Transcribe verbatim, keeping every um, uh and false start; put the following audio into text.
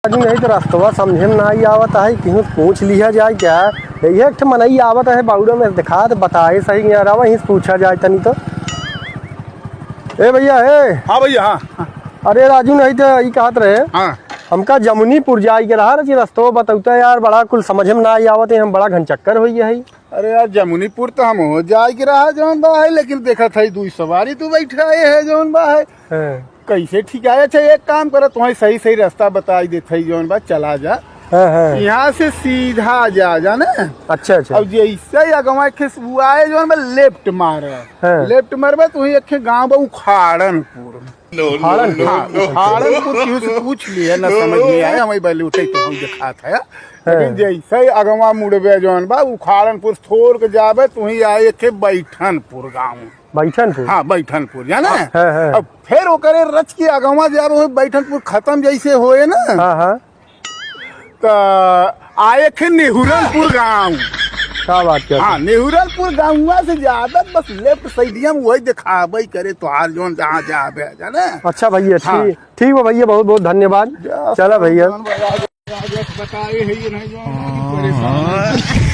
राजू, नहीं तो रस्तवा समझे में ना ही आवत है, कहीं से पूछ लिया जाए क्या? यही एक ठे मनई आवत है बाउड़ा में, देखा तो बताए सही यार, अब वहीं से पूछा जाए तनी तो। ए भैया, ए। हाँ भैया, हाँ। अरे राजू, नहीं तो ई कहत रहे, हाँ। हमका जमुनीपुर जाए के रहा, रची रस्तवा बतौता यार, बड़ा कुल समझे में ना ही आवत है, हम बड़ा घनचक्कर होई है। अरे यार, जमुनीपुर तो हम हो जाए के रहा जौन बा है, लेकिन देखत है दुई सवारी तू बैठाए है जौन बा है। हाँ। कैसे ठिकाए? अच्छा, एक काम करत, तुहैं सही सही रास्ता बताई देत है जौन बा, चला जा। हाँ, हाँ। यहाँ से सीधा जा, जाने? अच्छा, अच्छा। अब जैसे ही अगवा के से आए जौन बा, लेफ्ट मार। हाँ। लेफ्ट मारबे तो वहीं एक गाँव बा उखाड़नपुर। उखाड़नपुर? हाँ, उखाड़नपुर केहू से पूछ लिए, ना समझ में आए, हम बलूटे तो हम दिखात है। लेकिन हाँ। जैसे ही अगवा मुड़बे जौन बा, उखाड़नपुर छोड़ के जाबे तो वहीं आए एक बैठनपुर गाँव। बैठनपुर? हाँ, बैठनपुर, जाने? हाँ, हाँ। अब फिर ओकरे रच के अगवा जाबे, वही बैठनपुर खत्म जैसे होए ना, हाँ, हाँ। तो आए थे नेहुरनपुर गाँव। का बात करत हाँ, है? नेहुरनपुर गाँव से ज्यादा बस लेफ्ट साइडिया में वही दिखाबे करे, तोहार जौन जहाँ जाबे, जाने? अच्छा भैया, हाँ। ठीक, ठीक बा भैया, बहुत बहुत धन्यवाद। चला भैया। जौन बा, बताए है ये नहीं जौन बा, परेशान है।